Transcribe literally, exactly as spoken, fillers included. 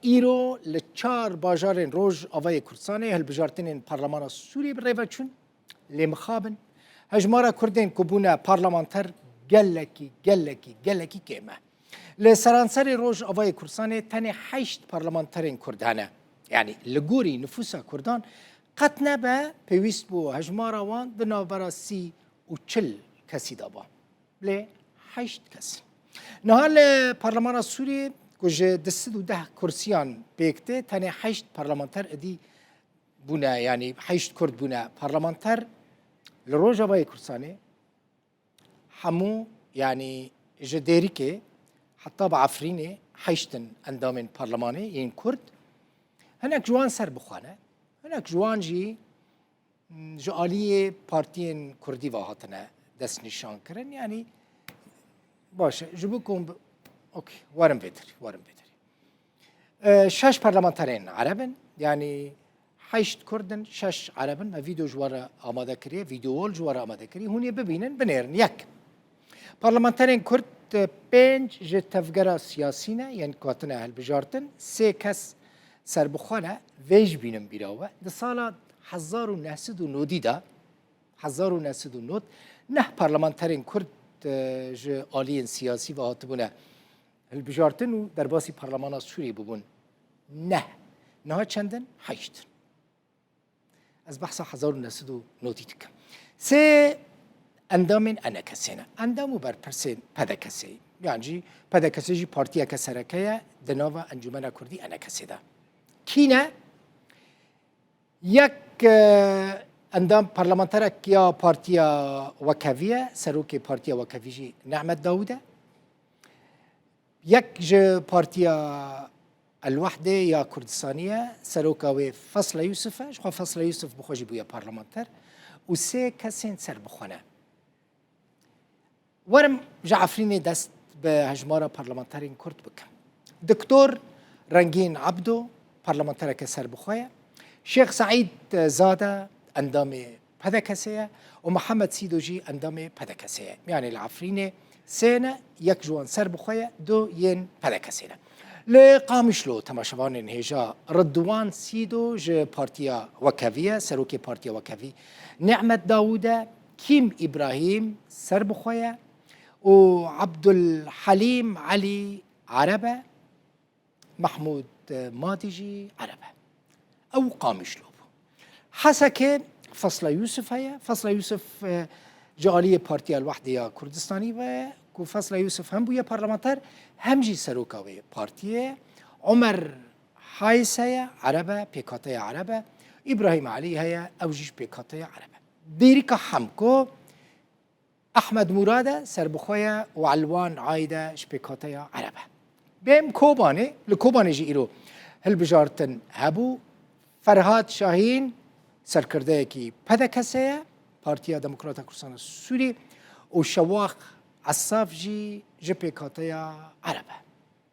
Îro li çar bajarên Rojavayê Kurdistanê hilbijartinên Parlemana Sûriyê bi rê ve çûn. Lê mixabin, hejmara Kurdên ku bûne parlamenter gelekî, gelekî, gelekî kêm e. Li seranserê Rojavayê Kurdistanê tenê heşt parlamenterên Kurd hene. Yanî li gorî nifûsa Kurdan qet nebe pêwîst bû hejmara wan di navbera sî û çil kesî de ba. Lê heşt kes. Niha li Parlemana Sûriyê ku ji du sed û deh kursiyan pêk tê, tenê heşt parlamenter êdî bûne, yanî heşt Kurd bûne parlamenter. Li Rojavayê Kurdistanê hemû, yanî ji Dêrikê heta bi Efrînê heşt in endamên parlemanê yên Kurd. Hinek ji wan serbixwe ne, hinek ji wan jî ji aliyê partiyên Kurdî ve hatine destnîşankirin. Yanî baş e, ji bo ku hûn bi-, okey, werin vê derî, werin vê derî. E, şeş parlamenterên Ereb in, yanî heşt Kurd in, şeş Ereb in. Me vîdeo ji we re amade kiriye, vîdeo wall ji we re amade kiriye. Hûn yê bibînin, binêrin. Yek. Parlamenterên Kurd, e, pênc ji tevgera siyasî ne, yên ku hatine hilbijartin, sê kes serbixwe ne, vê jî bînin bîra we. Di sala hezar û neh sed û nodî de, hezar û neh sed û nod, neh parlamenterên Kurd, e, ji aliyên siyasî ve hatibûne hilbijartin û derbasî Parlemana Sûriyê bûbûn. Neh. Niha çend in? Heşt in. Ez behsa hezar û neh sed û nodî dikim. Sê endamên ENKSê ne. Endam û berpirsên PDKSê. Yan jî PDKS jî partiyeke sereke ye di nava Encûmena Kurdî ENKSê de. Kî ne? Yek, e, endam parlamenterek ya Partiya Wekevî ye, serokê Partiya Wekevî jî Nehmet Dawûd e. Yek ji Partiya El-Wehdê ya Kurdistanî ye, seroka wê Fesla Yûsif e, ji xwe Fesla Yûsif bi xwe jî bûye parlamenter û sê kesên serbixwe ne. Werim ji Efrînê dest bi hejmara parlamenterên Kurd bikim. Doktor Rengîn Ebdo parlamentereke serbixwe ye. Şêx Seîd Zade endamê PDKSê ye û Mihemed Sîdo jî endamê PDKSê ye. Yanî li Efrînê sê ne, yek ji wan serbixwe ye, du yên PDKSê ne. Li Qamişlo temaşevanên hêja Ridwan Sîdo ji Partiya Wekevî ye, serokê Partiya Wekevî Nehmet Dawûd e, Kîm Îbrahîm serbixwe ye û Ebdulhelîm Elî Ereb e, Mehmûd Madî jî Ereb e. Ew Qamişlo bû. Hesekê Fesla Yûsif heye. Fesla Yûsif, e, ji aliyê Partiya El-Wehdê ya Kurdistanî ve ye, ku Fesla Yûsif hem bûye parlamenter, hem jî seroka wê partiyê ye. Omer Hayis heye, Ereb e, pêkhateya Ereb e. Îbrahîm Elî heye, ew jî ji pêkhateya Ereb e. Dêrika Hemko, Ehmed Murad e, serbixwe ye û Elwan Aîd e, ji pêkhateya Ereb e. Bêm Kobanê, li Kobanê jî îro hilbijartin hebû. Ferhad Şahîn, serkirdeyekî PDKSê ye, Partiya Demokrata Kurdistana Sûrî, û Şewax Esaf jî ji pêkhateya Ereb e.